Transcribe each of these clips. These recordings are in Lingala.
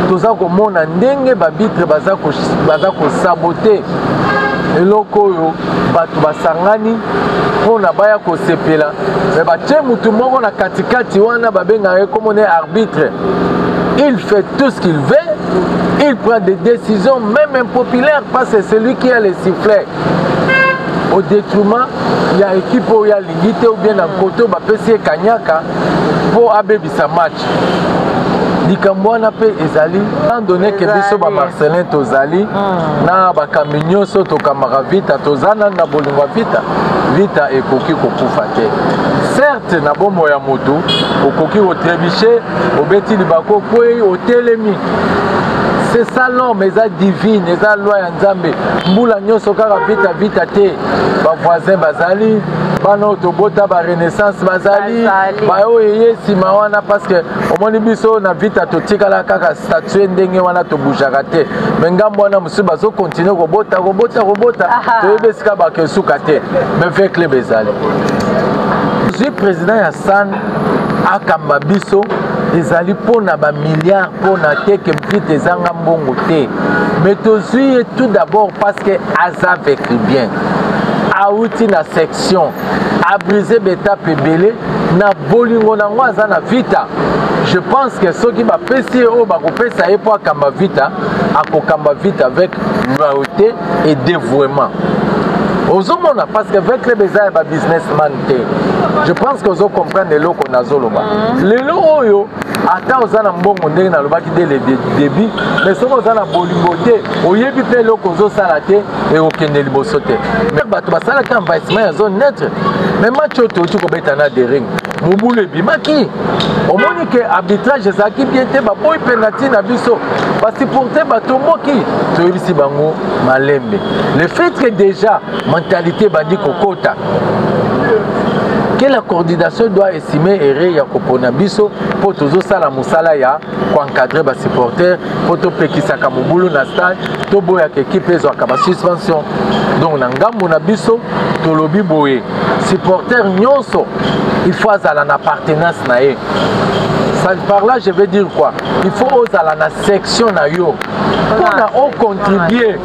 Toza komona ndenge babitre baza kosabote eloko oyo bato basangani mpona baya kosepela, me batie motu moko na katikati wana babengaka ye kombo ne arbitre. Il fait tout ce qu'il veut, il prend des décisions même impopulaires parce que c'est lui qui a les sifflets au détriment ya équipe oyo alingi te, ou bien na kote oyo bapesi ye kanyaka mpo abebisa match. Likambo wana mpe ezali étant donné que biso bamarcelin tozali na bakambi nyonso tokambaka Vita, toza nanu na bolingo ya Vita. Vita ekoki kokufa te. Certes, na bomoi ya motu okoki kotrébucher, obeti libako, okwei, otelemi. C'est ça l'homme, eza divine, eza loi ya Nzambe. Mbula nyonso kaka Vita Vita te, bavoisin bazali, bana oyo tobota barenaissance bazali, baoyo eye nsima wana, parce que omoni biso na Vita totikala kaka statue ndenge wana, tobougeaka te. Me ngambo wana mosusu bazokontinue kobota, kobota, kobota, toyebi esika bakesuka te. Mais V Club ezali zwi président ya san akamba biso, ezali mpona bamilliard, mpona te ke Vita ezanga mbongo te. Mais tozwi ye tout d'abord parce que aza véclubien, awuti na section, abrise baétape ebele na bolingo nango aza na Vita. Je pense que soki bapesi ye oyo bakopesa ye mpo akamba Vita, akokamba Vita avec loyauté et dévouement. Ozomona, parce que V Club eza ya babusinessman te. Je pense que ozocomprendre eloko nazoloba. Lelo oyo ata oza na mbongo, ndenge nalobaki dès le début, mais soki oza na bolingo te, oyebi mpe eloko ozosala te, ekokende liboso te. Mais bato basalaki envahissement ya zone neutre. Mais match oyo touti kobeta na Daring, mobulu ebimaki. Omoni ke arbitrage ezalaki bien te, baboyi penalty na biso, basupporter batomboki. Toyebisi bango malembe. Le fait que déjà mentalité ebandi kokota que la coordination doit estimer erreur ya kopona biso mpo tozosala mosala ya koencadre basupporter, mpo topekisaka mobulu na stade, toboyaka ekipe ezwaka basuspension. Donc na ngambo na biso tolobi boye: supporter nyonso, il faut azala na appartenance na ye. Ça, par là je veux dire quoi? Il faut ozala na section na yo mpona ocontribue.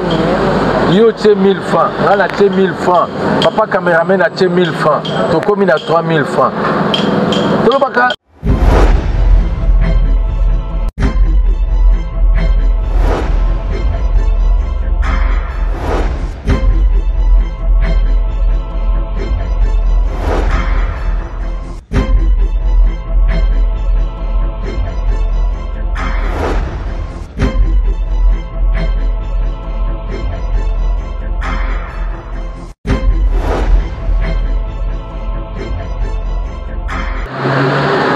Yo tie 1000 francs, nga na tie 1000 francs, papa cameraman atie 1000 francs, tokomi na 3000 francs. Tolobaka.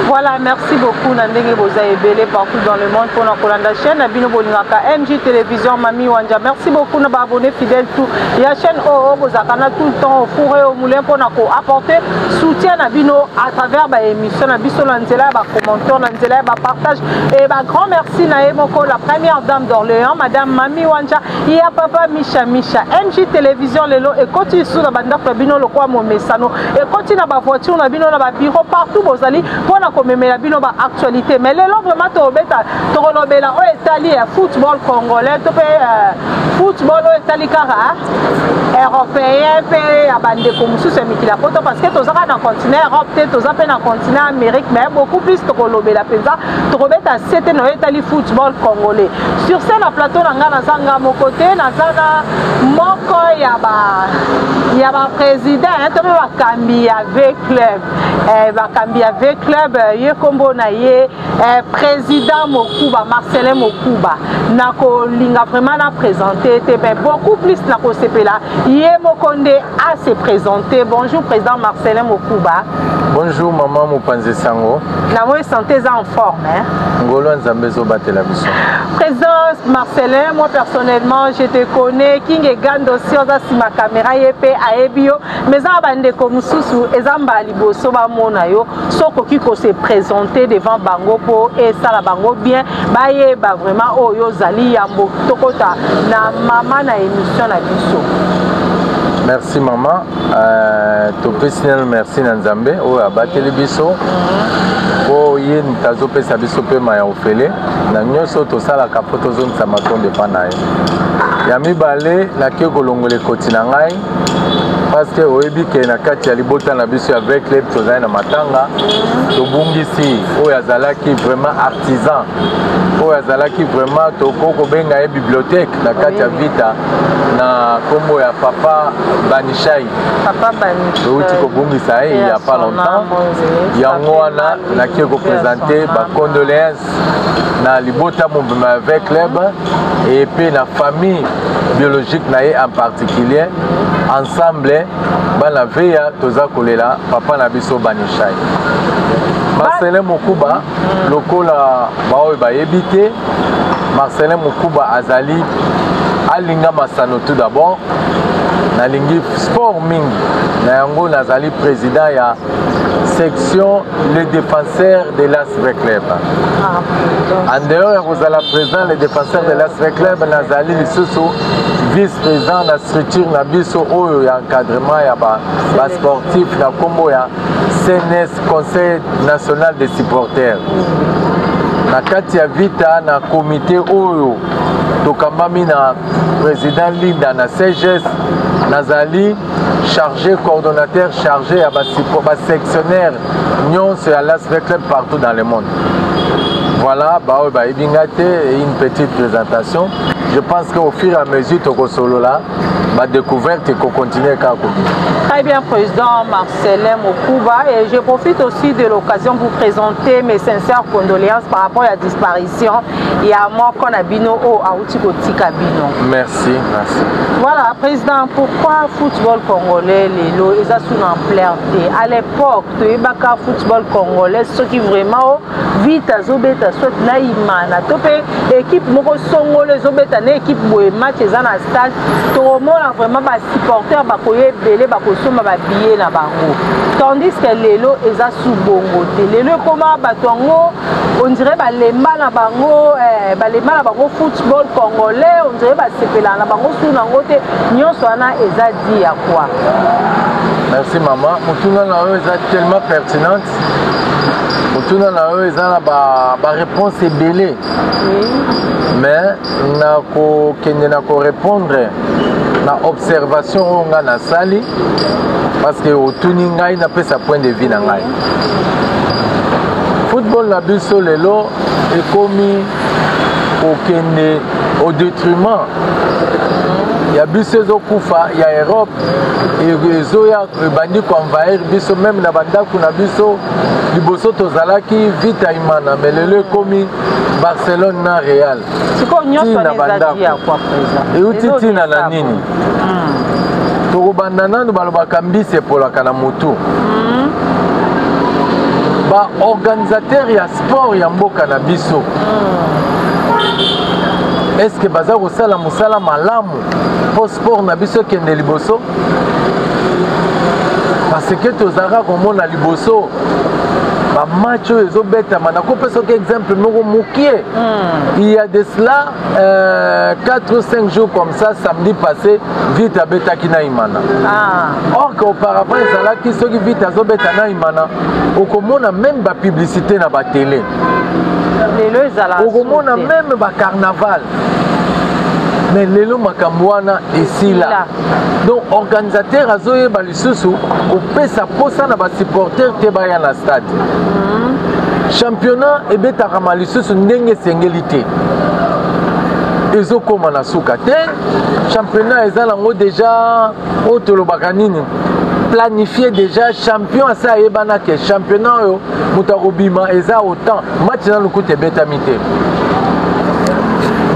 Voilà, merci beaucoup na ndenge boza ebele partout dans le monde mpona kolanda chaîne na bino bolingaka, MG Télévision Mami Wanja. Merci beaucoup na baabonné fidèle tout ya chaîne oyo bozalaka na tout le temps au four et au moulin mpona koapporter soutien na bino à travers baémission na biso, na nzela ya bacommentaire, na nzela ya bapartage. Et bagrand merci na ye moko, la première dame d'Orléans, madame Mami Wanja ya papa Misha Misha. MG Télévision lelo ekoti lisusu na bandako na bino lokola momesano, ekoti na bavoiture na bino, na babureau, partout bozali, mpona komemela bino baactualité. Mais lelo vraiment tobeta, tokolobela oyo etali ya football congolais to mpe football oyo etali kaka européen mpe ya bandeko mosusu ya mikili ya poto, parce que toza kaka na continent Europe te, toza mpe na continent Amérique. Mais beaucoup plus tokolobela mpenza, tokobeta sete na oyo etali football congolais. Sur ce, na plateau na ngai naza nga moko te, naza na moko ya baprésident to mpe bakambi ya V Club, bakambi ya V Club. Ye nkombo na ye président Mokuba, Marcelin Mokuba. Nakolinga vraiment na présente te, mais beaucoup plus nakosepela ye moko nde a se présenter. Bonjour président Marcelin Mokuba. Bonjour mama mopanzi sango. Namoni santé eza en forme, hein? Ngolo ya Nzambe ezobatela biso. Président Marcelin, moi personnellement je te connais. King Egando aussi oza nsima caméra, ye mpe ayebi yo. Mais eza na bandeko mosusu, eza mbala liboso bamona yo. So okoki kose présenter devant bango mpo esala bango bien, bayeba vraiment oyo ozali, yambo tokota na mama na émission na biso. Merci mama. Topesi nano merci na Nzambe oyo abateli biso mpo ye moto azopesa biso pema ya ofele na nyonso tosalaka mpo tozongisa matondo epa na ye. Ya mibale, nake kolongola ekoti na ngai parce que oyebi ke na kati ya libota na biso ya V Club tozali na matanga, tobungisi oyo azalaki vraiment artisan, oyo azalaki vraiment tokoki kobenga ye bibliothèque na kati ya Vita, na nkombo ya Papa Banishai. Papa Banishai touti kobungisa ye il y a pas longtemps. Yango wana nake koprésente bacondoléance na libota mobimba ya V Club et puis na famille biologique na ye en particulier. Ensemble bana veya toza kolela papa na biso Banishai. Marcelin Mokuba, lokola baoyo bayebi te, Marcelin Mokuba azali alinga masano. Tout d'abord nalingi sport mingi, na yango nazali président ya section Le Défenseur de l'AS V Club. En dehors ya kozala président Le Défenseur de l'AS V Club, nazali lisusu vice-président na structure na biso oyo ya encadrement ya basportif ba na nkombo ya CNS, Conseil national des supporters. Na kati ya Vita, na comité oyo tokambami na président Linda na CGS, nazali chargé coordonnateur, chargé ya basectionnaire nyonso ya l'AS V Club partout dans le monde. Voilà, baoyo bayebi nga te, une petite présentation. Je pense qu'au fur et à mesure tokosolola, badécouverte ekocontinue kaka kobima. Très bien, président Marcelin Mokuba. Et je profite aussi de l'occasion pour vous présenter mes sincères condoléances par rapport à la disparition. Il y a moko na bino o auti kotika bino. Merci, merci. Voilà, président, pourquoi football congolais lelo eza sous ampleur te? À l'époque, toyebaka football congolais soki vraiment Vita azobeta soit na Imana to mpe équipe moko songolo ezobeta na équipe boye, match eza na stade, tokomona vraiment basupporter bakoya ebele, bakosomba babillet na bango, tandis que lelo eza su bongo te. Lelo ekoma bato yango on dirait balemba na bango, balemba na bango football congolais, on dirait basepelaka na bango su nango te. Nyonso wana eza dû à quoi? Merci mama, motuna na yo eza tellement pertinente. Motuna na yo eza na baréponse ba ebele, mais nakokende na korépondre na observation oyo ngai nasali, parce que otuni ngai napesa point de vue na ngai. Football na biso lelo ekomi kokende au détriment ya biso, ezokufa. Ya Europe ezoya, ebandi koenvahir biso même na bandako na biso. Liboso tozalaki Vita, Imana, mais lelo ekomi Barcelone na Real. Sikoyo nyonso Ntina wana eza bandako. dû à quoi, président? Euti ntina na nini? Tokobanda nanu, balobaka mbisi epolaka na motu. Baorganisateur ya sport ya mboka na biso, est-ce baza kosala mosala malamu mpo sport na biso ekende liboso? Parce que tozalaka komona liboso bamatch oyo ezobetama. Nakopesa soki exemple moko mokie. Il y a de cela 4 ou 5 jours comme ça, samedi passé, Vita abetaki na Imana. Or que auparavant ezalaki soki Vita azobeta na Imana, okomona même bapublicité na batele. Lelo ezala Okomona même bacarnaval, mais lelo makambo wana esila. Donc organisateur azoyeba lisusu kopesa posa na basupporter te baya na stade. Championnat ebetakama lisusu ndenge esengeli te, ezokóma na suka te. Championnat eza nango déjà oyo tolobaka nini, planifie déjà champion asa ayebana ke championnat oyo moto akobima eza autant. Match nanu kuta ebetami te.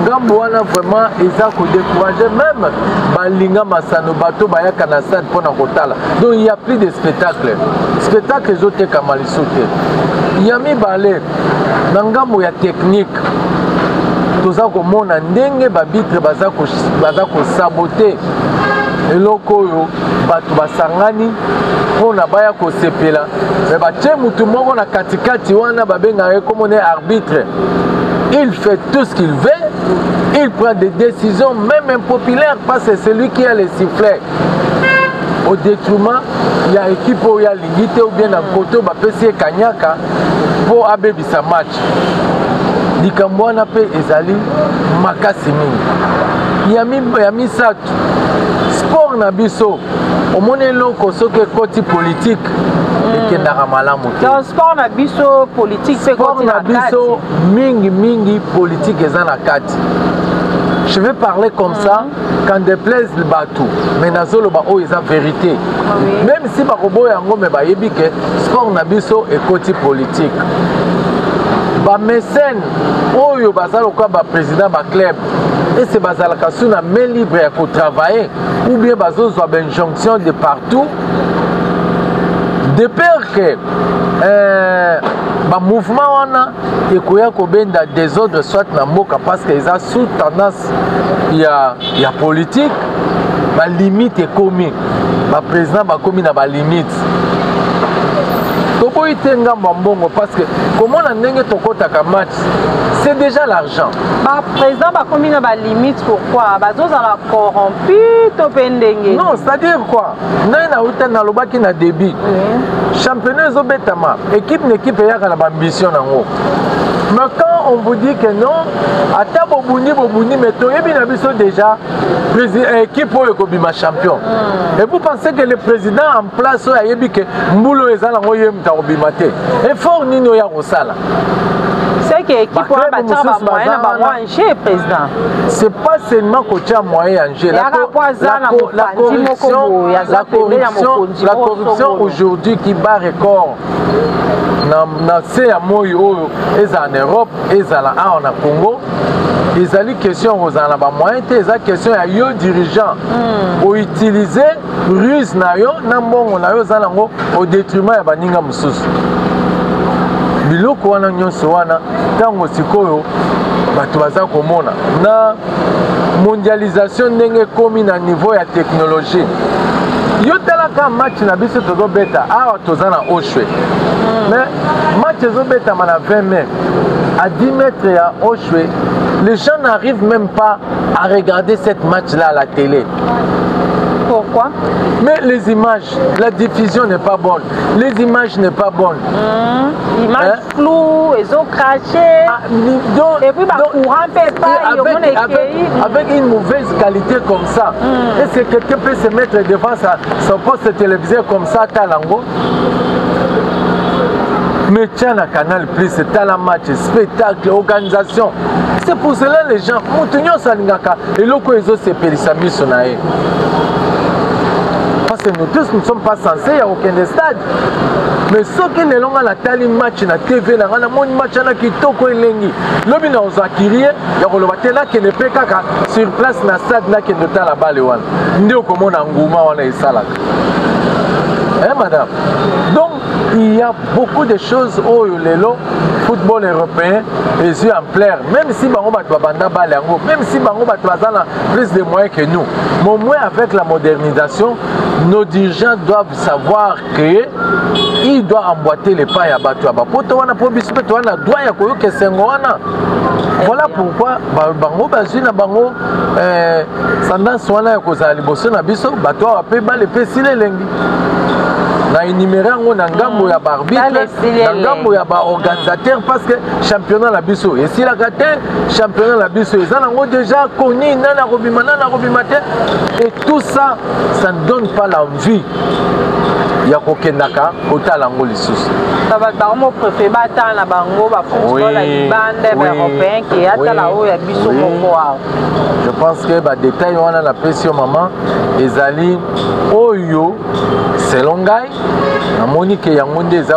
Ngambo wana vraiment eza kodécourage même balinga masano, bato bayaka na stade mpona kotala. Donc il y a plus de spectacle, spectacle ezotekama lisusu te. Ya mibale, na ngambo ya technique, toza komona ndenge baarbitre baza kosabote eloko oyo bato basangani mpona baya kosepela, mais batie mutu moko na katikati wana, babengaka ye komona ye arbitre. Il fait tout ce qu'il veut, il prend des décisions même impopulaires parce que c'est lui qui a les sifflets. au détriment ya équipe oyo alingi te, ou bien na kote oyo bapesi ye kanyaka mpo abebisa match. Likambo wana mpe ezali makasi mingi. Ya misato, sport na biso, omoni eloko soki ekoti politique, ekendaka malamu te. Donc sport na biso, politique mpe sport ekoti na na biso kati. Mingi mingi politique eza na kati. Je vais parler comme ça, qu'en déplaise bato, mais nazoloba oyo eza vérité. Même si bakoboya yango, mais bayebi ke sport na biso ekoti politique. Bamécène oyo baza lokola baprésident baclub, ese bazalaka su na main libre ya kotravailler, ou bien bazozwa bainjonction de partout, de peur que bamouvement wana ekoya kobenda désordre soit na mboka, parce que eza sous tendance ya politique. Balimite ekomi, baprésident bakomi na balimite. Toboyi te ngambo ya mbongo, parce que komona ndenge tokɔtaka match, c'est déjà l'argent. Baprésident bakomi na balimite, pourquoi? Bazozala corrompu to mpe ndenge? Non, c'est-à-dire quoi? Ndenge nauta nalobaki na début, championnat ezobetama, équipe na équipe eyaka na baambition nango. Mais quand on vous dit que non, ata bobundi bobundi, mais toyebi na biso déjà équipe oyo ekobima champion, et vous pensez que le président en place oyo ayebi ke mbula oyo eza nango, ye moto akobima te, effort nini oyo akosala? C'est que équipe wana batiaka bamoyen na bango en jeu, président. C'est pas seulement kotia moyen en jeu. La, la corruption, la corruption, la corruption aujourd'hui qui bat record na se ya moi oyo, ezala na Europe, ezala awa na Congo, ezali question kozala na bamoyen te, eza question ya yo dirigeant outilize ruse na yo na mbongo na yo oza nango au détriment ya baninga mosusu. Biloko wana nyonso wana, ntango sikoyo bato baza komona na mondialisation ndenge ekómi na niveau ya technologie, yo talaka match na biso tozobeta awa, toza na Oshwe, mais match ezobetama na 20 mai à 10 mètres ya Oshwe, les gens n'arrivent même pas à regarder cette match là à la télé. Pourquoi? Mais les images, la diffusion n'est pas bonne, les images n'est pas bonne. Image, hein? Floue, ezocraché. Ah, donc, et puis bacourant mpe epai avec une mauvaise qualité comme ça, est-ce que quelqu'un peut se mettre devant son poste téléviseur comme ça, talango? Mais tiens, na Canal Plus, tala match, spectacle, organisation. C'est pour cela, les gens, moto nyonso alingaka eloko ezosepelisa miso na ye, parce que nous tous, nous ne sommes pas censés ya kokende stade. Mais soki lelo nga natali match na TV na nga, namoni match wana kitoko, elengi, lobi na ozwa kirie ya koloba te, nakende mpe kaka sur place na stade, nakende otala bale wana, nde okomona nguma wana esalaka, hein, madame. Donc il y a beaucoup de choses oyo lelo football européen ezwi ampleur, même si bango bato babanda bale yango, même si bango bato baza na plus de moyens que nous. Mais au moins, avec la modernisation, nos dirigeants doivent savoir que il doit emboîter les pas ya bato ya bapoto wana, mpo biso mpe toza na droit ya koyoka esengo wana. Voilà pourquoi bango bazwi na bango tendance wana ya kozala liboso na biso. Bato awa mpe bale mpe esila elengi na énuméré yango na ngambo ya baarbitre, na ngambo ya baorganisateur, parce que championnat na biso esilaka te. Championnat na biso eza nango déjà connu, nani akobima, nani akobima te, et tout ça, ça ne donne pas l'envie ya kokendaka kotala yango lisusu. Bato bango préféré batala na bango bafootball ya libanda, baeuropéen, ke atala oyo ya biso moko awa. Je pense que badetail wana napesi yo, mama, ezali oyo selon ngai namoni ke yango nde eza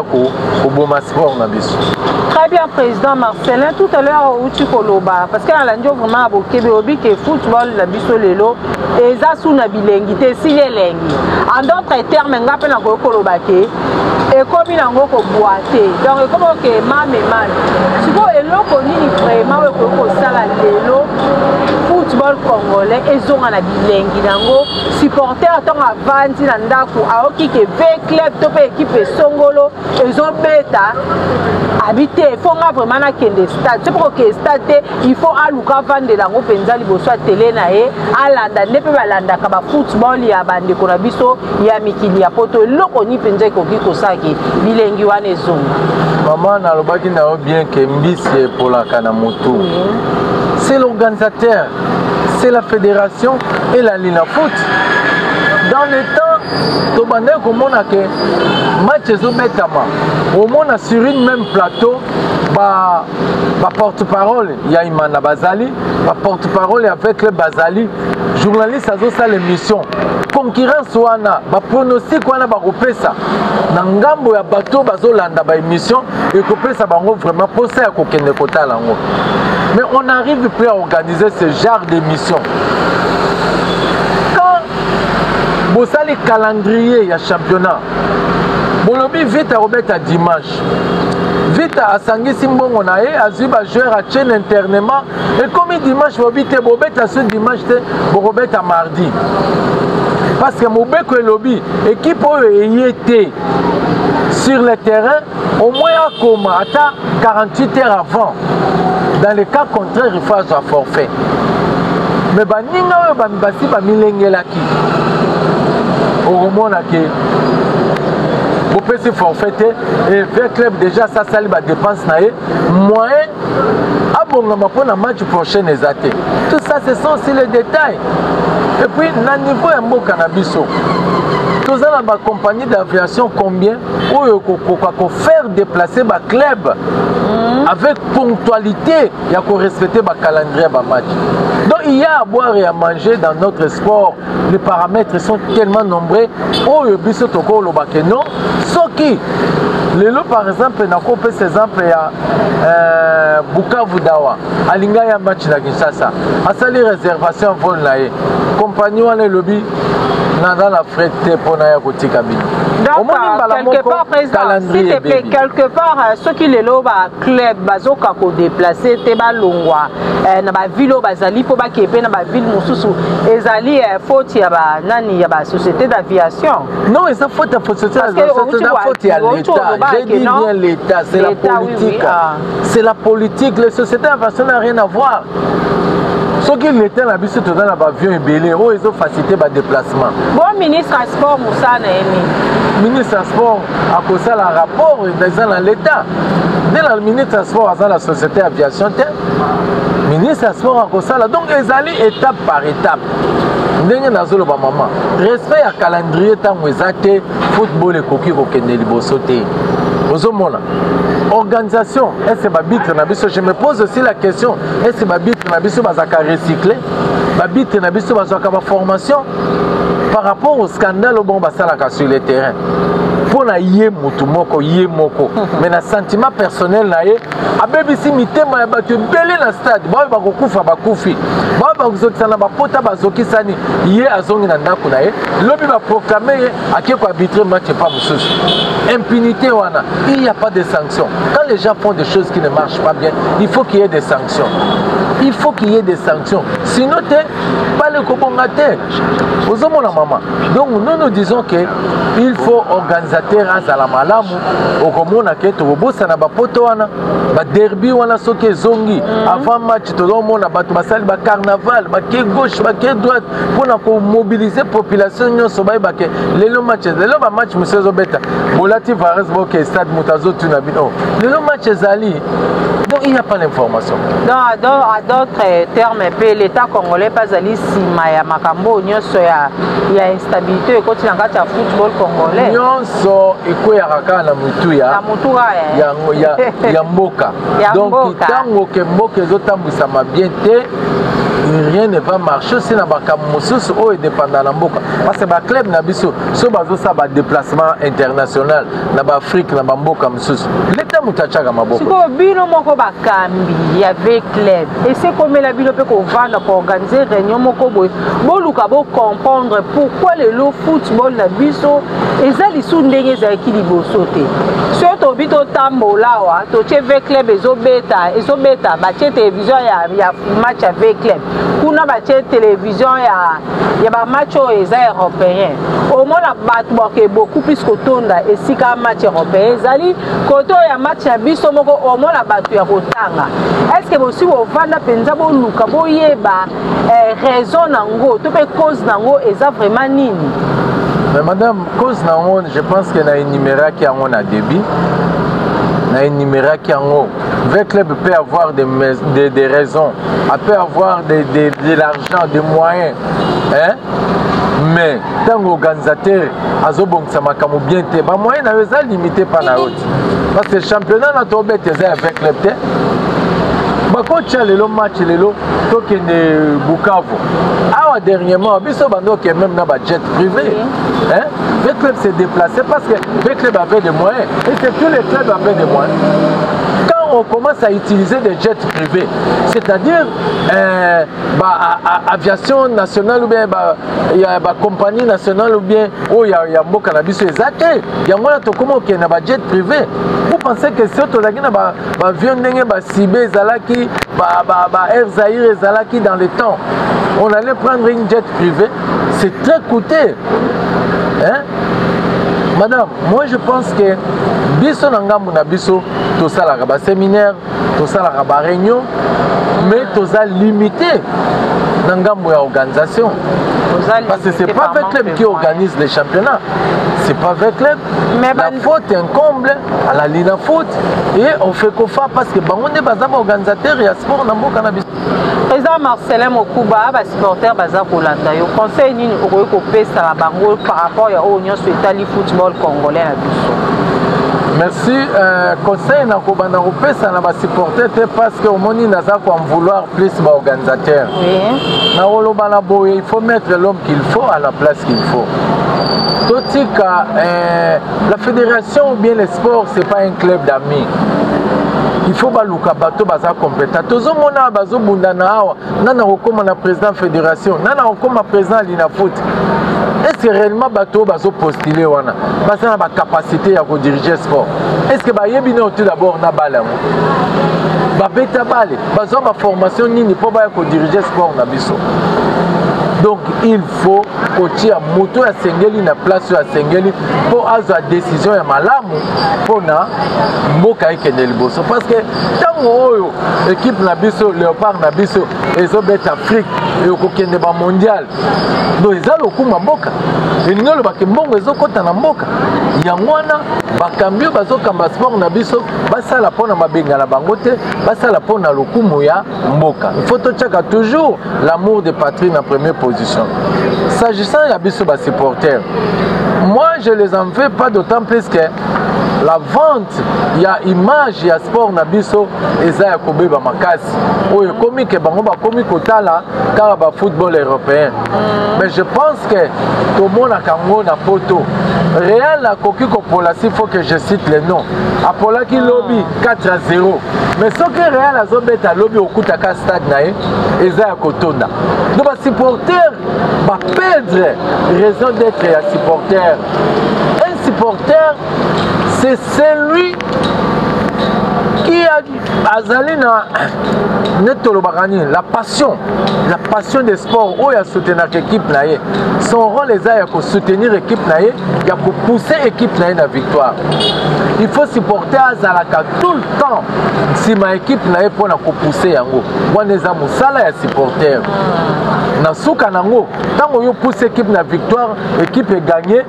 koboma sport na biso. Très bien, président Marcelin. Tout à l'heure outi koloba, parce que nalandi yo vraiment bokebi, obi ke football na biso lelo eza su na bilengi te, esili elengi. En d'autres termes, nga mpe nakoki koloba ke ekomi nango kobwa te, donc ekomi oke mame mame. Sikoyo eloko nini vraiment oyo ekoki kosala lelo football? Football congolais ezonga na bilengi na yango. Supporter ntango avandi na ndako, aoki ke V Club to mpe ekipe esongolo ezobeta, abi te, faut nga vraiment nakende stade. Soki kokende stade te, il faut aluka avandela yango mpenza liboso ya tele na ye, alanda nde mpe balandaka bafootball ya bandeko na biso ya mikili ya Poto. Eloko nini mpenza ekoki kosalaki bilengi wana ezonga? Mama, nalobaki na yo bien ke mbisi epolaka na motu. C'est l'organisateur, c'est la fédération et la Linafoot. Dans le temps, tobandaki komona ke match ezobetama, omona sur une même plateau ba baporte-parole ya Imana bazali, baporte-parole ya V Club bazali, journaliste azosala émission, concurrence wana, bapronostic wana bakopesa na ngambo ya bato bazolanda baémission, ekopesa bango vraiment mposa ya kokende kotala yango. Mais on n'arrive plus à organiser ce genre d'émission. Quand bosali calendrier ya championnat, bolobi Vita kobeta dimanche, Vita asangisi mbongo na ye, azwi bajoueur, atie na internement, ekomi dimanche, bobi te, bobeta so dimanche te, bokobeta mardi, parce que mobeko elobi équipe oyo eye te sur le terrain, au moins akoma ata 48 heures avant. Dans le cas contraire, il faut azwa forfait. Mais baninga oyo basi bamilengelaki, okomona ke bopesi forfait te et V Club déjà asasali badépense na ye, moyen abongama mpo na match prochaine eza te. Tout ça, ce sont aussi les détails. Et puis na niveau ya mboka na biso, toza na bacompagnie d'aviation combien oyo ekokoka kofaire déplacer baclub avec ponctualité ya korespecter bacalendrier ya bamatch? Donc il y a à boire et à manger dans notre sport. Les paramètres sont tellement nombreux oyo biso tokoloba ke non. Soki lelo, par exemple, nakopesa exemple ya Bukavu Dawa, alinga ya match na Kinshasa, asali réservation vol na ye, compagnie wana elobi naza na frais te mpona ya kotika bino. Omoni mbala moko calendrier. Quelque part, soki lelo baclub bazoka kodéplacer te, balongwa na baville oyo bazali mpo bakee mpe na baville mosusu, ezali faute ya banani? Ya basociété d'aviation? Non, eza faute ya société d'aviation, eza faute ya l'État. J'ai dit bien l'État, c'est la politique. Oui, ah. C'est la politique, les sociétés d'aviation n'a rien à voir. Soki l'État na biso, toza na baavion ebele oyo ezofacilite badéplacement. Bon, ministre ya sport, mosala na ye nini? Ministre ya sport akosala rapport eza na l'État nde na ministre ya sport aza na société aviation te. Ministre ya sport akosala, donc ezali étape par étape. Ndenge nazoloba, mama, respect ya calendrier ntango eza te, football ekoki kokende liboso te. Ozomona organisation, est-ce baarbitre na biso, je me pose aussi la question, est-ce baarbitre na biso bazalaka recyclé? Baarbitre na biso bazwaka baformation par rapport au scandale oyo bango basalaka sur le terrain? Mpo na ye motu moko, ye moko, mais na sentiment personnel na ye, abebisi mitema ya bato ebele na stade. Baoyo bakokufa bakufi, baoyo bakozokisa na bapota bazokisani, ye azongi na ndako na ye, lobi baproclame ye, ake koarbitrer match epa mosusu. Impunité wana, il n'y a pas de sanctions. Quand les gens font des choses qui ne marchent pas bien, il faut qu'il y ait des sanctions, il faut qu'il y ait des sanctions, sinon te bale kobonga te. Ozomona, mama, donc nous, nous disons que il faut organisateur azala malamu. Okomona ke tokobosana bapoto wana, baderby wana soki ezongi, avant match tozomona bato basali bacarnaval, bake gauche, bake droite, mpona komobiliser population nyonso, bayebake lelo match. Lelo bamatch mosusu ezobeta, bolati vareuse, boke stade, moto azotuna bino: lelo match ezali? Donc il n'y a pas l'information. Donc, à d'autres termes mpe, l'État congolais mpe azali nsima ya makambo oyo nyonso ya instabilité ekoti na kati ya football congolais? Nyonso ekweyaka kaka na mutu ya na mutu kaka ya mboka. Donc ntango ke mboka ezotambwisama bien te, rien ne va marcher aussi na makambo mosusu oyo edépenda na mboka, parce que baclub na biso so bazosala badéplacement international na baafrike, na bamboka mosusu, leta moto atiaka maboko. Sikoyo bino moko bakambi ya V Club, ese ekomela bino mpe kovanda, koorganiser réunion moko boye, boluka bocomprendre pourquoi lelo football na biso eza lisu ndenge ndenge ezalaki liboso te. Soki tobi totambola awa, totie V Club ezobeta, ezobeta, batie télévision ya match ya V Club. Kuna batie télévision ya ba match oyo eza européen. Omona bato bake beaucoup plus kotonda esika match européen ezali, kote oyo ya match na biso moko omona bato ya kotanga. Est ce que bosi bovanda mpenza boluka boyeba raison nango to mpe cause nango eza vraiment nini? Mais madame, cause nango, je pense que na énuméraki yango na début, na énuméraki yango. V Club peut avoir des raisons, peut avoir de l'argent, des moyens, hein? Mais ntango organisateur azobongisa makambo bien te, bamoyen na yo eza limité mpa na yo te, parce que championnat na tobeta eza ya V Club te. Bakotia lelo match, lelo tokende Bukavu. Awa dernièrement biso bando okende même na bajet privé, hein? V Club s'est déplacé parce que V Club avait des moyens, et c'est tous les clubs avaient des moyens. Quand on commence à utiliser des jets privés, c'est-à-dire ba, aviation nationale ou bien ba, ya ba compagnie nationale ou bien oyo ya mboka na biso eza te, yango wana tokóma okende na bajet privé. Vous pensez que soki tozalaki na baavion ndenge basibe ezalaki, ba Air Zaire ezalaki dans le temps, on allait prendre une jet privée? C'est très coûteux, hein? Madame, moi je pense que biso na ngambo na biso tosalaka baséminaire, tosalaka baréunion, mais toza limité na ngambo ya organisation, parce que c'est pas V Club qui organise les championnats, c'est pas V Club. Mais la faute incombe à la Linafoot et au FECOFA, parce que bango nde baza baorganisateur ya sport na mboka na biso. Président Marcelin Mokuba, basupporter baza kolanda yo. Conseil nini okoki kopesaka bango par rapport ya oyo nyonso etali football congolais na biso? Merci. Conseil nakobanda kopesa na basupporter te, parce que omoni naza koen vouloir plus baorganisateur. Nakoloba na boye: il faut mettre l'homme qu'il faut à la place qu'il faut. Totika la fédération ou bien le sport, c'est pas un club d'amis. Il faut baluka bato baza compétent. Tozomona bazobundana awa, nana kokóma na président fédération, nana kokóma président Linafoot. Est ce que réellement bato oyo bazopostule wana baza na bacapacité ya kodirige sport? Est ce que bayebi nao tout d'abord na bale yango, babeta bale, bazwa baformation nini mpo baya kodirige sport na biso? Donc il faut kotia moto oyo asengeli na place oyo asengeli mpo azwa décision ya malamu mpona mboka ekende liboso, parce que ntango oyo équipe na biso, Léopard na biso, ezobeta Afrique, ekokende bamondial, donc eza lokumu mboka. Elingi olobaki mbongo ezokɔta na mboka. Yango wana bakambi oyo bazokamba sport na biso basala mpona mabenga na bango te, basala mpona lokumu ya mboka. Il faut totiaka toujours l'amour de patrie na première position. S'agissant ya biso basupporter, moi je les en veux pas, d'autant plus que la vente ya image ya sport na biso eza ya kobeba makasi. Oyo ekomi ke bango bakomi kotala kaka bafootball européen. Mais je pense que tomonaka yango na poto, Real akoki kopola, s'il faut que je cite le nom, apolaki lobi 4 à 0. Mais soki Real azobeta lobi, okutaka stade na ye eza ya kotonda. Donc basupporter baperdre raison d'être ya supporter. Un supporter, c'est celui qui a azali na neti tolobaka nini, la passion, la passion de sport oyo asoutenaka équipe na ye. Son rôle eza ya kosoutenir équipe na ye, ya kopousser équipe na ye na victoire. Il faut supporter azalaka tout le temps nsima équipe na ye mpona kopousser yango. Wana eza mosala ya supporter. Na suka nango, ntango yo pousse équipe na victoire, équipe eganye,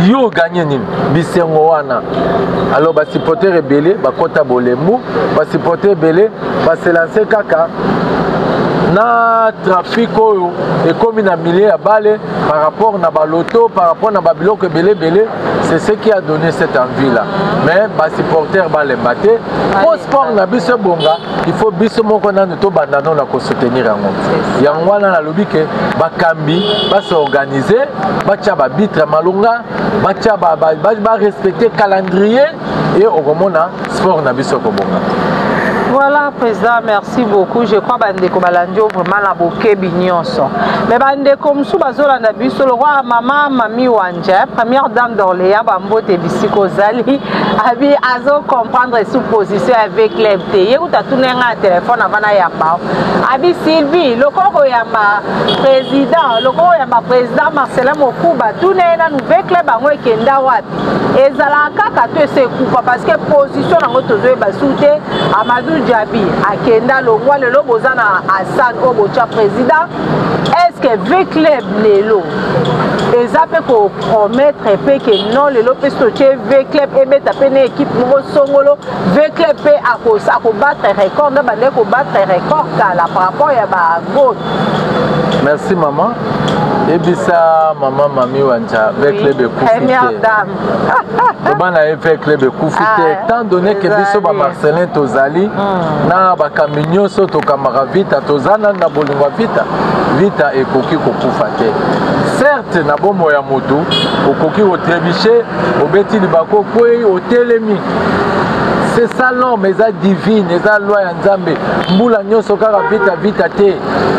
yo oganye nini? Bisengo wana. Alors basupporter ebele bakɔta bolembu, basupporter ebele baselancer kaka na trafic oyo ekomi na milieu ya bale, par rapport na baloto, par rapport na babiloko ebele ebele. C'est ce qui a donné cette envie là. Mais basupporter balemba te. Po sport na biso ebonga, il faut biso moko nanu tobanda no na kosoutenir yango. Yango wana nalobi ke bakambi basorganize, batya baarbitre malonga, batya barespecte calendrier, e okomona sport na biso ekobonga. Voilà, président, merci beaucoup. Je crois bandeko balandi yo vraiment na bokebi nyonso. Mais bandeko mosusu bazolanda biso lokola mama Mami Wanja, première dame d'Orléans, bambote bisika ozali, abi azo comprendre sous position ya V-Club te. Ye kuta tuna nga na telefone avant nayamba. Abi Sylvie, lokola koyamba président, lokola koyamba président Marcelin Mokuba, tuna ye nanu V-Club yango ekenda wapi? Ezalaka kaka to ese ekufa parce que position nango tozoyeba su te. Amadou Diaby akenda longwa, lelo boza na Hassan oyo botya président. Est ce que V-Club lelo eza mpe kopromettre mpe ke non, lelo mpe soki totie V-Club ebeta mpe na équipe moko songolo, V-Club mpe akobattre record nde bandeki kobattre record kala par rapport ya bagote? Merci maman. Yebisa mama Mami Wanja, V-Club ekufi Première te. dame. Loba na ye V-Club ekufi te. Ah, Étant donné ke biso ezali. Bamarcelin tozali na bakambi nyonso, tokambaka Vita, toza nanu na bolingo ya Vita. Vita ekoki kokufa te. Certes, na bomoi ya motu okoki kotrébucher, obeti libako, okwei, otelemi. C'est ça l'homme, eza divine, eza loi ya Nzambe. Mbula nyonso kaka Vita Vita te.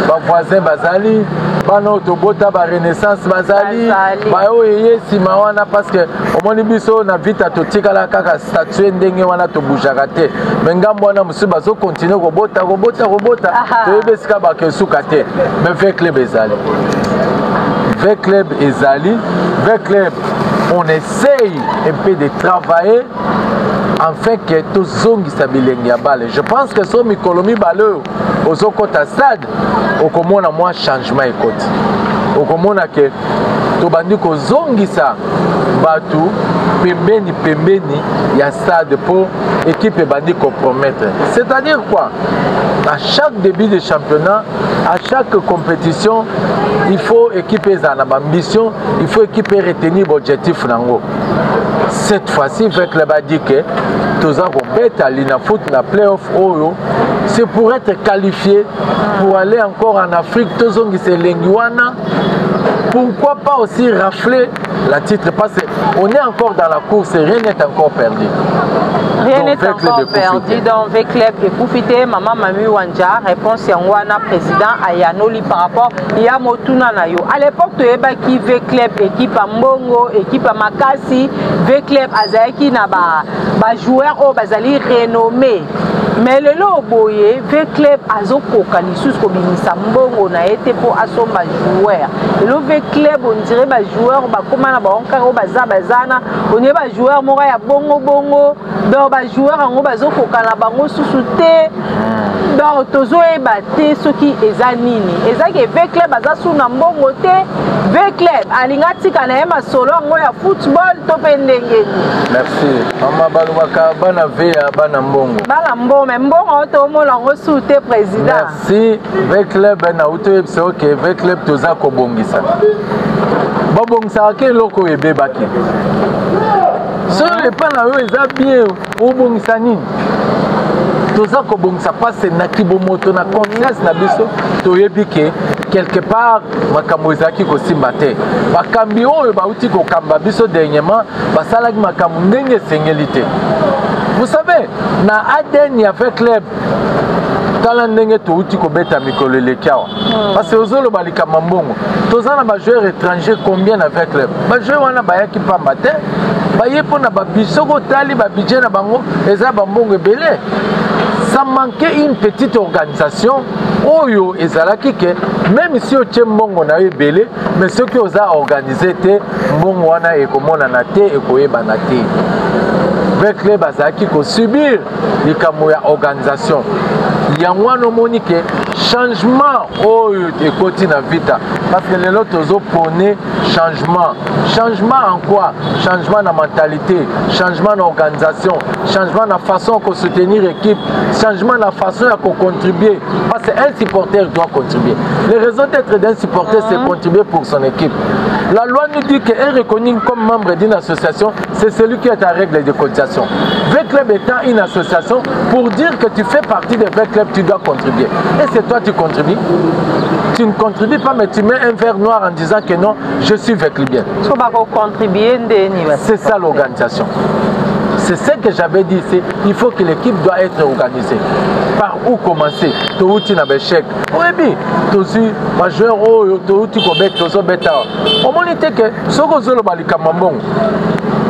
Bavoisin bazali, bana oyo tobota barenaissance bazali, Bazali. baoyo eye nsima wana, parce que omoni biso na Vita totikala kaka statue ndenge wana, tobougeaka te. Me ngambo wana mosusu bazokontinue kobota, kobota, kobota. Toyebi esika bakesuka te. Mais V Club ezali, V Club ezali, V Club, on essaye un peu de travailler afin que tozongisa bilenge ya bale. Je pense que so mikolo mibale oyo ozokɔta stade, okomona mwa changement ekoti, okomona ke tobandi kozongisa bato pembeni pembeni ya stade mpo équipe ebandi kopromettre. C'est-à-dire quoi? À chaque début de championnat, à chaque compétition, il faut équipe ezala na baambition, il faut équipe retenir baobjectif nango. Cette fois-ci, V-Club a dit que toza kobeta Linafoot na playoff oyo, c'est pour être qualifié pour aller encore en Afrique. Tozongisa elengi wana, pourquoi pas aussi rafler la titre, parce qu'on est encore dans la course et rien n'est encore perdu. Rien Donc, n'est V-Club encore ekufi perdu. te. Donc V-Club ekufi te. Mama Mami Wanja, réponse yango wana président ayanoli par rapport ya motuna na yo. À l'époque toyebaki V-Club équipe ya mbongo, équipe ya makasi. V-Club azalaki na bajoueur oyo bazali renommé. Mais lelo boye V-Club azokoka lisusu kobimisa mbongo na ye te mpo asomba joueur. Lelo V-Club, on dirait bajoueur bakóma na bango kaka oyo baza bazana, on dirait bajoueur moko ya bongo bongo. Donc bajoueur yango bazokoka na bango susu te. Donc tozoyeba te soki eza nini. Ezaki V-Club aza su na mbongo te, V-Club alingi atika na ye masolo yango ya football to mpe ndenge nini? Merci mama. Balobaka bana V ya bana mbongo. Bana mbongo, me mbongo oyo toomona yango su te, président. Merci. V Club, nauti oyebisa oke V Club toza kobongisa. Babongisaka ke eloko oyo ebebaki. Soki epa na yo eza bien, obongisa nini? Toza kobongisa mpasi na kibomoto, na conscience na biso toyebi ke quelque part makambo ezalaki kosimba te. Bakambi oyo bauti kokamba biso dernièrement basalaki makambo ndenge esengeli te. Vous savez, na ADN ya V Club, tala ndenge touti kobeta mikolo eleki awa, parce que ozoloba likambo ya mbongo. Toza na bajoueur étranger combien na V Club? Bajoueur wana bayaki pamba te, baye mpo na babi. Soki otali babudget na bango, eza bambongo ebele. Ça manquait une petite organisation oyo ezalaki ke même si otie mbongo na yo ebele, mais soki oza organisé te, mbongo wana ekomonana te, ekoyebana te. V Club azalaki kosubir likambo ya organisation. Yango wana omoni ke changement oyo ekoti na Vita, parce que lelo tozopone changement. Changement en quoi? Changement na mentalité, changement na organisation, changement na façon ya kosoutenir équipe, changement na façon ya kocontribuer, parce que un supporter doit contribuer. Le raison d'être d'un supporter, c'est contribuer pour son équipe. La loi nous dit qu'un reconnu comme membre d'une association, c'est celui qui est à règle de cotisation. V Club étant une association, pour dire que tu fais partie de V Club, tu dois contribuer. Et c'est toi, tu contribues? Tu ne contribues pas, mais tu mets un verre noir en disant que non, je suis V Clubien. So bakocontribue ndeni? C'est ça l'organisation. C'est ce que j'avais dit, c'est il faut que l'équipe doit être organisée. Par où commencer? Touti na échec. Oyebi, tozui ba joueur oyo touti kobeta, tozobeta. Omoni te que soki ozoloba likambo mbongo.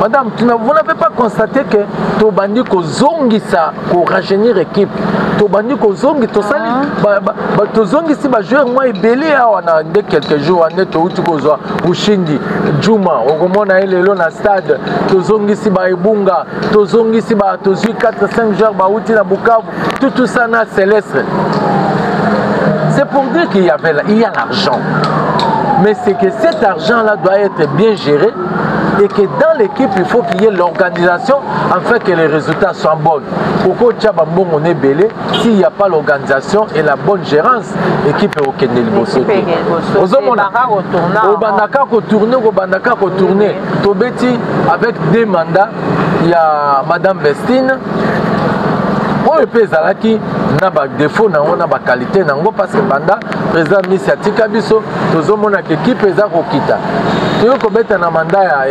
Madame, vous n'avez pas constaté que tobandi kozongisa ko rajeunir équipe. Tobandi kozongi tosali tozongisi ba joueur mwa ebele awa na nde quelques jours nde touti kozwa Ushindi Juma okomona ye lelo na stade. Tozongisi ba Ebunga, tozongisi ba tozwi 4 5 joueurs bauti na Bukavu, tout tout ça na Céleste. C'est pour dire qu'il y avait il y a l'argent. Mais c'est que cet argent-là doit être bien géré et que dans l'équipe, il faut qu'il y ait l'organisation afin que les résultats soient bons. Pourquoi Tchaba Mbongo Nebele, s'il n'y a pas l'organisation et la bonne gérance, équipe est au liboso te. Ozomona obandaka kotourne, obandaka kotourne. Tobeti avec deux mandats, il y a Madame Vestine oyo mpe ezalaki na badefo nango na bakalite nango, parce que banda président Misi atika biso, tozomonaka ekipe eza kokita. Toyei kobeta na mandat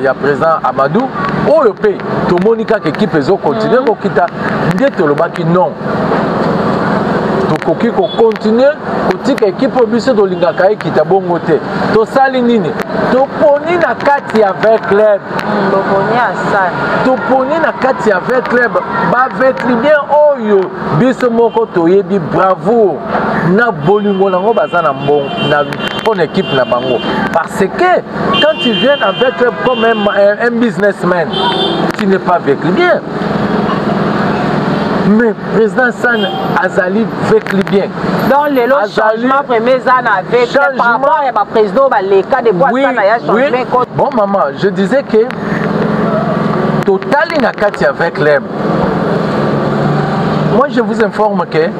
ya président Amadou oyo mpe tomoni kaka ekipe ezokontinue kokita. Nde tolobaki non, tokoki kokontinue kotika ekipe oyo biso tolingaka ekita bongo te. Tosali nini? Toponi na kati ya V Club, toponi na kati ya V Club bavéclubien oyo biso moko toyebi bravoure na bolingo nango baza na mbongo na mpona équipe na bango, parce que quand tu viens avec club comme un businessman, tu n'es pas véclubien. Mais président San azali véclubien. Donc lelo changement premier eza na V par rapport ya baprésident baleka depuis. Oui, asana ya changement. Oui. Bon maman, je disais que totali na kati ya V Club, moi je vous informe que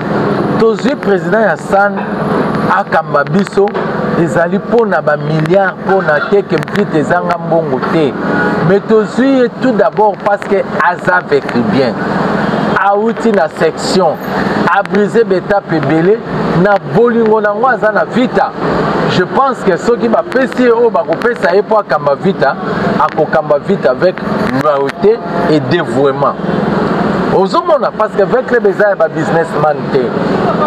tozwi président ya San akamba biso, ezali mpona bamilliard mpona te ke Mvita ezanga mbongo te, mais tozwi ye tout d'abord parce que aza véclubien, awuti na section, abrise baétape ebele na bolingo nango aza na Vita. Je pense que soki bapesi ye oyo bakopesa ye mpo akamba Vita, akokamba Vita avec loyauté et dévouement. Ozomona, parce que V Club eza ya babusinessman te.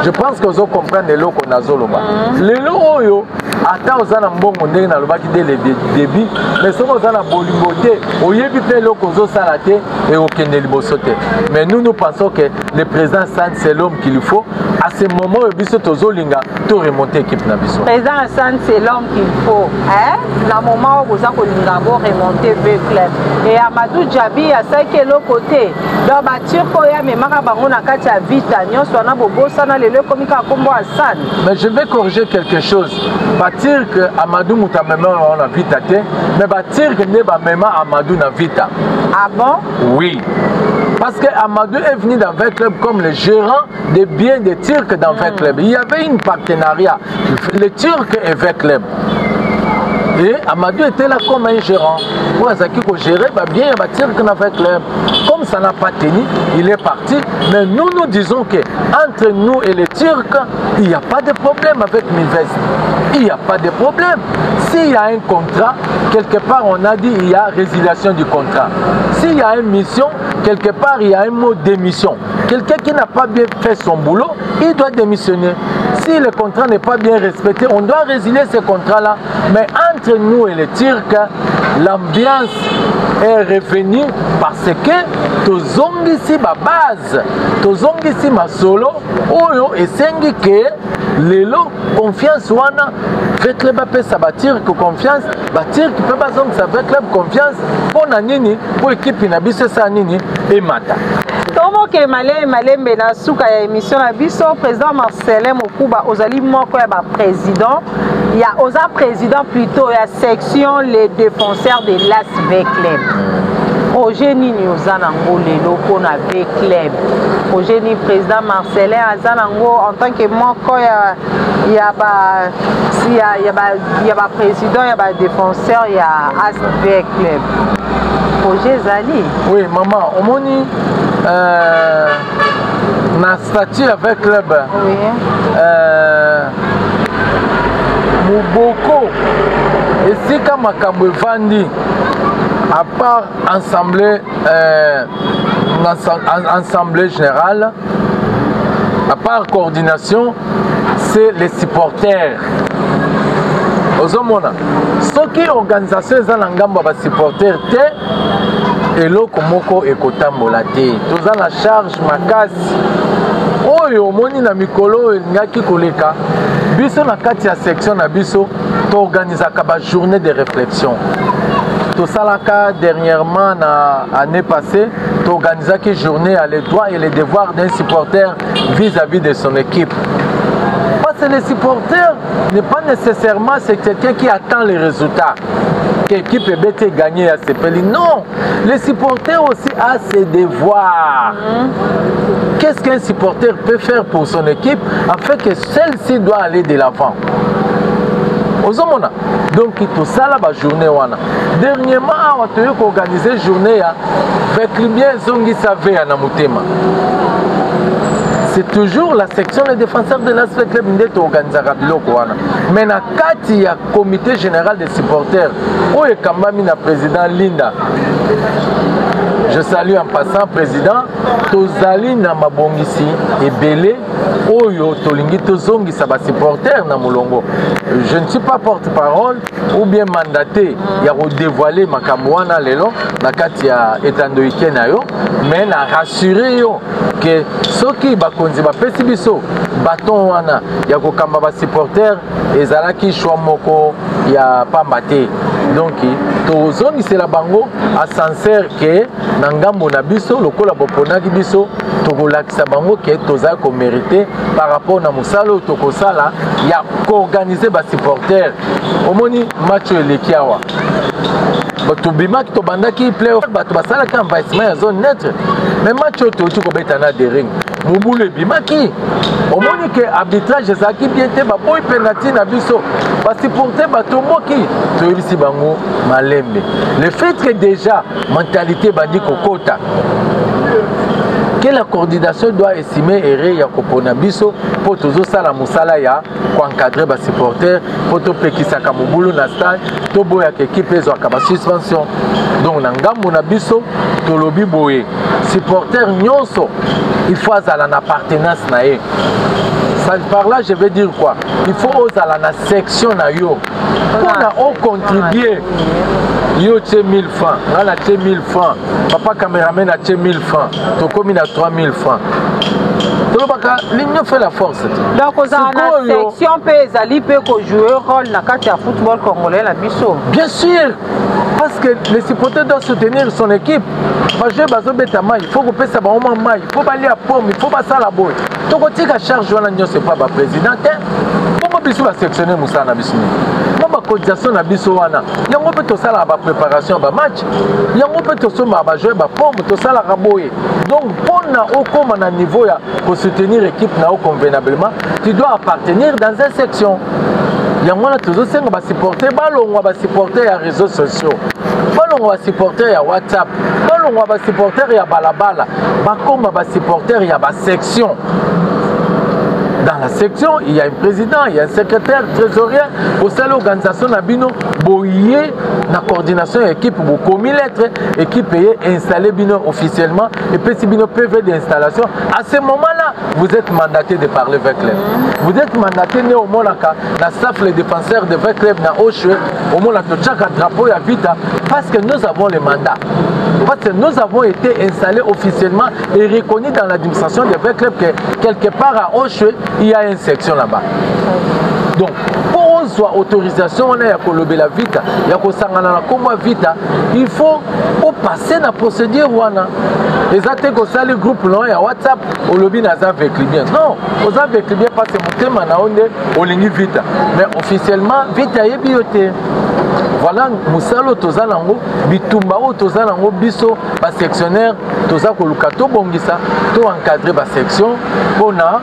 Je pense que ozocomprendre eloko nazoloba. Lelo oyo ata oza na mbongo, ndenge nalobaki dès le début, mais soki oza na bolingo te, oyebi mpe eloko ozosala te, ekokende liboso te. Mais nous, nous pensons que le président San, c'est l'homme qu'il faut à ce moment oyo biso tozolinga to remonter équipe na biso. Président Hassan, c'est l'homme qu'il faut, hein? Na moment oyo boza kolinga bo remonter V Club et Amadou Djabi asalaki eloko te. Donc baturcs oyo amemaka bango na kati ya Vita nyonso wana bobosana, lelo ekomi kaka nkombo Hassan. Mais je vais corriger quelque chose. Baturcs, Amadou moto amema bango na Vita te, mais baturcs nde bamema Amadou na Vita. Ah bon? Oui, parce que Amadou est venu dans V Club comme le gérant des biens des Turcs dans V Club. Il y avait une partenariat, les Turcs et V Club. Et Amadou était là comme un gérant. Pour azaki gérer bien ba Turcs dans V Club. Comme ça n'a pas tenu, il est parti. Mais nous, nous disons que entre nous et les Turcs, il n'y a pas de problème avec Minvest. Il n'y a pas de problème. S'il y a un contrat, quelque part on a dit il y a résiliation du contrat. S'il y a une mission, quelque part il y a un mot démission. Quelqu'un qui n'a pas bien fait son boulot, il doit démissionner. Si le contrat n'est pas bien respecté, on doit résilier ce contrat-là. Mais entre nous et les Turcs, l'ambiance est revenue parce que tozongisi ba base, tozongisi masolo oyo esengi ke lelo confiance wana V Club apesa baturcs confiance, baturcs mpe bazongisa V Club confiance. Mpo na nini? Mpo ekipe na biso esala nini? Emata. Tomoke malembe malembe na suka ya émission na biso. Président Marcelin Mokuba, ozali moko ya baprésident ya, oza président plutôt ya section Les Défenseurs de l'AS V Club. Projet nini oza nango lelo mpona V Club? Projet nini président Marcelin aza nango en tant que moko ya ba ya, ya ba ya baprésident ya badéfenseur ya AS V Club? Projet ezali? Oui mama, omoni na statut ya V Club, moboko esika makambo evandi. À part assemblée générale, à part coordination, c'est les supporters. Ozomona, soki organisation eza na ngambo ya basupporter te, eloko moko ekotambola te. Toza na charge makasi oyo omoni na mikolo oyo elingaki koleka. Biso na kati ya section na biso, toorganisaka bajournée de réflexion. Tosalaka dernièrement, na année passée, toorganisaki journée ya les droits et les devoirs d'un supporter vis-à-vis de son équipe, parce que le supporter n'est pas nécessairement, c'est quelqu'un qui attend les résultats, que équipe ebeti, gagné ya sepeli. Non, le supporter aussi a ses devoirs. Qu'est-ce qu'un supporter peut faire pour son équipe afin que celle-ci doit aller de l'avant? Ozomona, donc tosala bajournée wana. Dernièrement awa, toyei koorganiser journée ya Vclubien ezongisa veya na motema. C'est toujours la section les défenseurs de l'AS V.Club nde toorganisaka biloko wana. Mais na kati ya comité général des supporters oyo ekambami na président Linda, je salue en passant président, tozali na mabongisi ebele oyo tolingi tozongisa basupporter na molongo. Je ne suis pas porte-parole ou bien mandaté ya kodévoiler makambo wana lelo na kati ya etando ike na yo, mais na rassure yo ke soki bakonzi bapesi biso baton wana ya kokamba basupporter, ezalaki choix moko ya pamba te. Donc tozongisela bango ascenseur ke na ngambo na biso, lokola boponaki biso, tokolakisa bango ke tozali komérite par rapport na mosala oyo tokosala ya koorganiser basupporter. Omoni match oyo eleki awa, tobimaki, tobandaki play-off, bato basalaki envahissement ya zone neutre. Mais match oyo touti kobeta na Daring, mobulu ebimaki. Omoni ke arbitrage ezalaki bien te, baboyi penalty na biso, basupporter batomboki. Toyebisi bango malembe. Le fait que déjà mentalité ebandi kokota que la coordination doit estimer erreur ya kopona biso mpo tozosala mosala ya koencadrer basupporter, mpo topekisaka mobulu na stade, toboyaka ekipe ezwaka basuspension. Donc na ngambo na biso, tolobi boye: supporter nyonso, il faut azala na appartenance na ye. Ça, par là je veux dire quoi? Il faut ozala na section na yo mpona ocontribue. Yo tie 1000 francs, nga na tie 1000 francs, papa cameraman atie 1000 francs, tokomi na 3000 francs. Tolobaka l'union fait la force. Donc ozala na section mpe ezali mpe kojouer rôle na kati ya football congolais na biso. Bien sûr, parce que le supporter doit soutenir son équipe. Bajoueur bazobeta mai, il faut kopesa bango mwa mai, il faut balia pomme, il faut basala boye. Tokotika charge wana nyonso epa baprésident te. Bongo biso basectionnaire, mosala na biso nini? Mwa bacotisation na biso wana, yango mpe tosalaka bapréparation ya bamatch, yango mpe tosombaka bajoueur bapomme, tosalaka boye. Donc mpona okóma na niveau ya kosoutenir équipe na yo convenablement, tu dois appartenir dans une section. Yango wana tozosenga basupporter balongwa basupporter ya réseaux sociaux, balongwa basupporter ya WhatsApp, balongwa basupporter ya balabala, bakóma basupporter ya basection. Dans la section, il y a un président, il y a un secrétaire, trésorier. Osali organisation na bino boye na coordination ya équipe, bokomi lettre, équipe eye installé bino officiellement, epesi bino PV d'installation. À ce moment là, vous êtes mandaté de parler V.Club, vous êtes mandaté. Nde omonaka na staff les défenseurs de V.Club na Oshwe, omona totiaka drapeau ya Vita, parce que nous avons le mandat, parce que nous avons été installés officiellement et reconnus dans l'administration de V.Club que quelque part à Oshwe, il y a une section là-bas. Donc mpo ozwa autorisation wana ya kolobela Vita, ya kosangana na nkombo ya Vita, il faut opasser na procédure wana. Eza te kosali groupe na ya WhatsApp, olobi naza Vclubien. Non, oza Vclubien parce motema na yo nde olingi Vita, mais officiellement Vita ayebi yo te. Voilà mosala oyo toza nango, bitumba oyo toza nango. Biso basectionnaire, toza koluka tobongisa, toencadrer basection mpona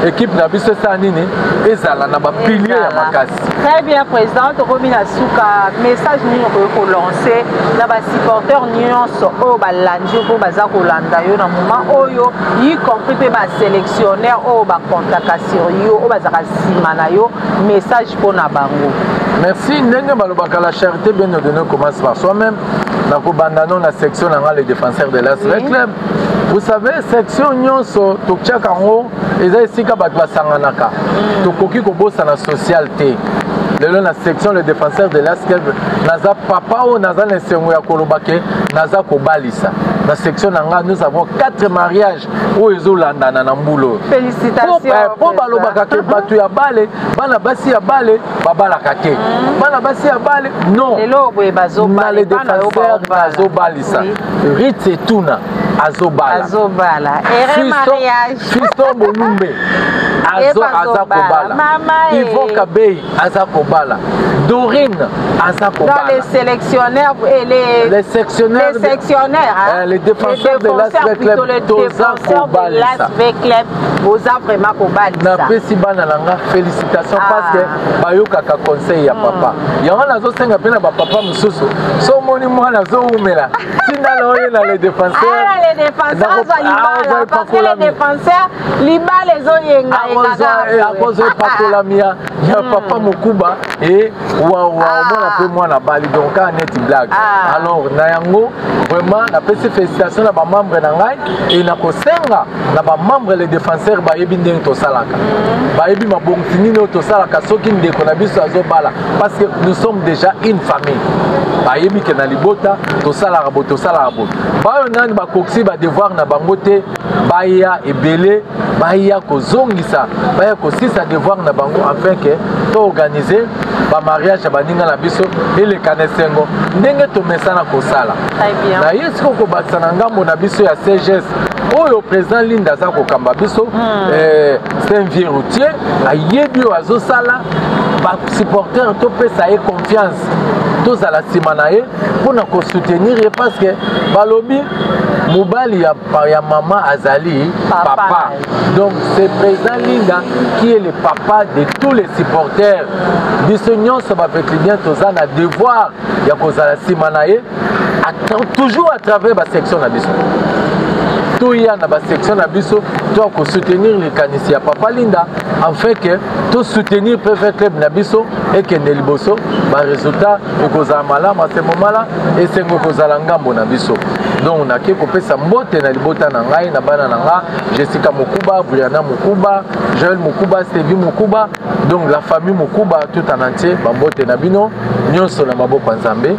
équipe na biso esala nini? Ezala na bapilier ya makasi. Très bien, président, tokomi na suka. Message nini okoki kolancer na basupporter nyonso oyo balandi yo, mpo baza kolanda yo na moment oyo, y compris mpe basélectionnaire oyo bakontaka sur yo, oyo bazalaka nsima na yo? Message mpo na bango. Merci. Ndenge balobaka, la charité bien ordonnée commence par soi-même. Nakobanda no na section na nga, les Défenseurs de l'AS V Club. Vous savez, section nyonso totiaka yango eza esika bato basanganaka. Tokoki kobosana social te. Lelo na section le Défenseur de l'AS Club, naza papa oyo naza na esengo ya koloba ke naza kobalisa na section na nga. Nous avons quatre mariages oyo ezolandana na mbula oyo. Mpo balobaka ke bato ya bale, bana basi ya bale babalaka te, bana basi ya bale, non. Na les Défenseurs nazobalisa. Rit Etuna azobala. Fiston Bolumbe aza kobala, Yvon Kabei aza kobala, Dorine aza kobala. Les sélectionneurs et les les sectionnaires. Les sectionnaires, hein? Les Défenseurs de l'AS V Club toza kobalisa. Club boza vraiment kobalisa. Napesi bana na nga félicitation, parce que bayokaka conseil ya papa. Yango nazosenga mpe na bapapa mosusu, so omoni mwana azowumela, ntina na oye na les Défenseurs. Les Défenseurs azwa libala, parce que les Défenseurs, libala ezoyenga. Akozwa epakolami ya papa Mokuba e omona mpe mwana bali. Donc kaka neti blague. Alors na yango vraiment napesi félicitation na bamembre na ngai e nakosenga na bamembre les Défenseurs, bayebi ndenge tosalaka, bayebi mabongisi nini oyo tosalaka soki ndeko na biso azobala, parce que nous sommes déjà une famille. Bayebi ke na libota tosalaka boye, tosalaka boye. Bayo nani bakokisi badevoir na bango te, baya ebele, baya kozongisa, baya kosisa devoir na bango, afin ke toorganize bamariage ya baninga na biso eleka na esengo ndenge tomesana kosala. Na ye sikoyo kobakisa na ngambo na biso ya CGS oyo président Linda aza kokamba biso, c'est un vieux routier, ayebi oyo azosala. Basupporter topesa ye confiance, tozala nsima na ye mpona kosoutenir ye, parce que balobi mobali ya mama azali papa, papa. Donc c'est président Linda qui est le papa de tous les supporters. Biso nyonso baveclubien toza na devoir ya kozala nsima na ye, toujours à travers basection na biso. Toya na basection na biso, toya kosoutenir likanisi ya papa Linda, afin ke tosoutenir mpe V Club na biso ekende liboso. Baresultat ekozala malamu. À ce moment là esengo ekozala ngambo na biso. Donc nake kopesa mbote na libota na ngai, na bana na nga, Jessica Mokuba, Briana Mokuba, Joel Mokuba, Stevie Mokuba, donc la famille Mokuba tout en entier. Bambote na bino nyonso na maboko ya Nzambe.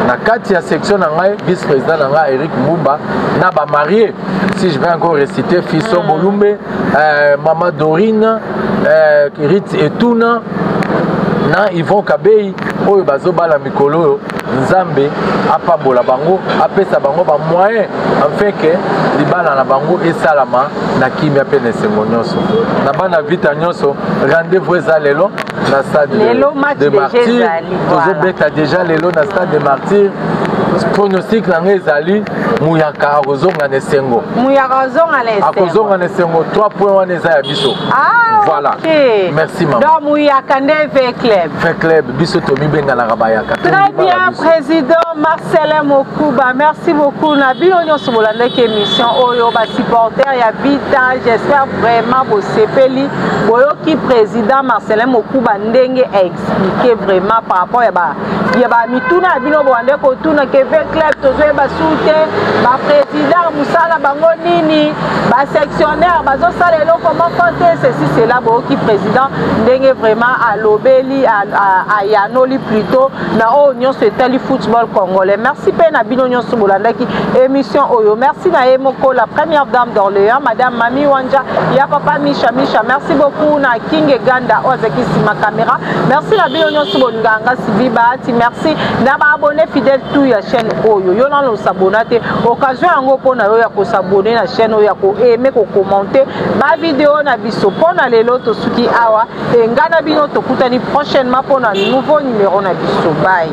Na kati ya section na ngai, vice président na ngai Eric Mbumba, na bamarie, si je vais encore réciter, Fisson Bolumbe, mama Dorine, Rit Etuna na Yvon Kabei oyo bazobala mikolo oyo, Nzambe apambola bango, apesa bango bamoyen afin ke libala na bango esalama na kimia mpe na esengo nyonso. Na bana Vita nyonso, rendez-vous eza lelo na stade de Martyr. Tozobeta déjà lelo na stade de Martyr. Pronostic na ngai ezali Muyaka akozonga na esengo. Muyaka azonga na esengo. Akozonga na esengo. 3 point wana eza ya biso. Ah, voilà. Okay. Merci mama. Donc Muyaka nde V Club. V Club, biso tomibenganaka bayaka. Très bien, président Marcelin Mokuba, merci beaucoup na bino nyonso bolandaki émission oyo. Basupporter ya Vita, j'espère vraiment bosepeli, boyoki président Marcelin Mokuba ndenge aexpliqué vraiment par rapport ya bamituna ya bino bowande kotuna ke V Club tozoyeba su te, baprésident mosala bango nini, basectionnaire bazosala eloko moko te, ceci cela. Boyoki président ndenge vraiment alobeli, ayanoli plutôt na oyo nyonso etali football congolais. Merci mpe na bino nyonso bolandaki émission oyo. Merci na ye moko la première dame d'Orléans, madame Mami Wanja ya papa Misha Misha. Merci beaucoup na King Ganda oyo azalaki nsima caméra. Merci na bino nyonso bolingaka nga Sibi Bahati. Merci na baabonné fidèle tout ya chaîne oyo. Yo nano osabona te, occasion yango mpona yo ya kosabone na chaîne oyo, ya koaime, kokommente bavideo na biso. Mpo na lelo tosuki awa. E ngai na bino tokutani prochainement mpona nouveau numéro na biso. Bye.